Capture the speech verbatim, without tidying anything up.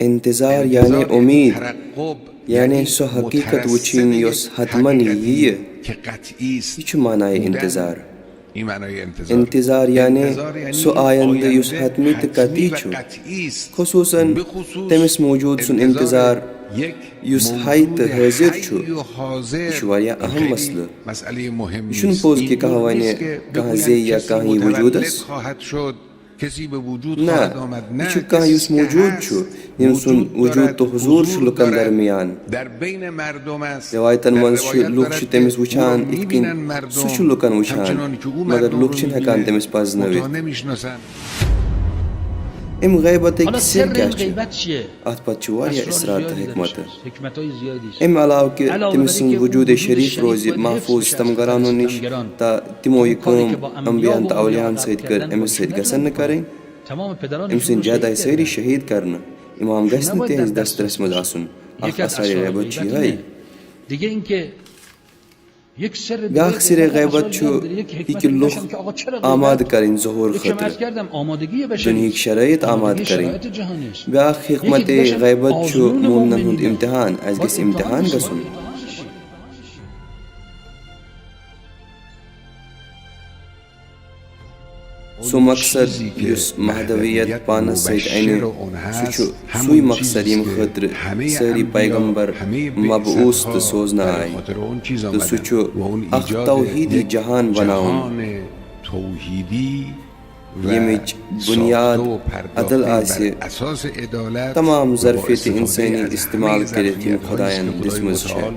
انتظار یعنی امید، یعنی سۄ حقیقت وٕچھِنۍ یۄس حتماً یِیہِ۔ یہِ چھُ معنایہِ انتظار۔ انتظار یعنی سُہ آیندٕ یُس حتمی تہٕ قطعی چھُ، خصوٗصاً تٔمِس موجود سُنٛد انتظار یُس حی تہٕ حٲضِر چھُ۔ یہِ چھُ واریاہ اہم مسلہٕ۔ یہِ چھُنہٕ پوٚز کہِ کانٛہہ ونہِ، کانٛہہ زیٚیہِ یا کانٛہہ یی وجوٗدس۔ نہ، یہِ چھُ کانٛہہ یُس موجود چھُ، ییٚمۍ سُنٛد وجود تہٕ حضور چھُ لُکن درمیان۔ رٮ۪وایتن منٛز چھِ لُکھ چھِ تٔمِس وٕچھان، یِتھ کٔنۍ سُہ چھُ لُکن وٕچھان، مگر لُکھ چھِنہٕ ہٮ۪کان تٔمِس پزنٲوِتھ۔ امہِ غیبتٕکۍ سِر کیٛاہ چھِ؟ اتھ پتہٕ چھِ واریاہ اسرار تہٕ حکمتہٕ۔ امہِ علاوٕ کہِ تٔمۍ سٕنٛز وجوٗدِ شریٖف روزِ محفوٗظ ستمگرانو نِش، تہٕ تِمو یہِ کٲم انبیاہن تہٕ اولیاہن سۭتۍ کٔر، أمِس سۭتۍ گژھن نہٕ کرٕنۍ۔ أمۍ سٕنٛدۍ جد آیہِ سٲری شہیٖد کرنہٕ۔ امام گژھِ نہٕ تِہنٛزِ دسترس منٛز آسُن۔ اکھ اسرارِ غیبت چھُ یِہوٚے۔ بیٛاکھ سِرِ غیبت چھُ یہِ کہِ لُکھ آمادٕ کرٕنۍ ظہور خٲطرٕ، دُنیہٕکۍ شرٲیط آمادٕ کرٕنۍ۔ بیٛاکھ حکمتِ غیبت چھُ مومنن ہُنٛد امتحان، اسہِ گژھِ امتحان گژھُن۔ سُہ مقصد یُس مہدویت پانس سۭتۍ انہِ، سُہ چھُ سُے مقصد ییٚمہِ خٲطرٕ سٲری پیغمبر مبعوث تہٕ سوزنہٕ آے۔ تہٕ سُہ چھُ اکھ توحیدی جہان بناوُن، ییٚمِچ بُنیاد عدل آسہِ، تمام ظرفیت انسٲنی استعمال کٔرِتھ یِم خۄدایَن دِژمٕژ چھےٚ۔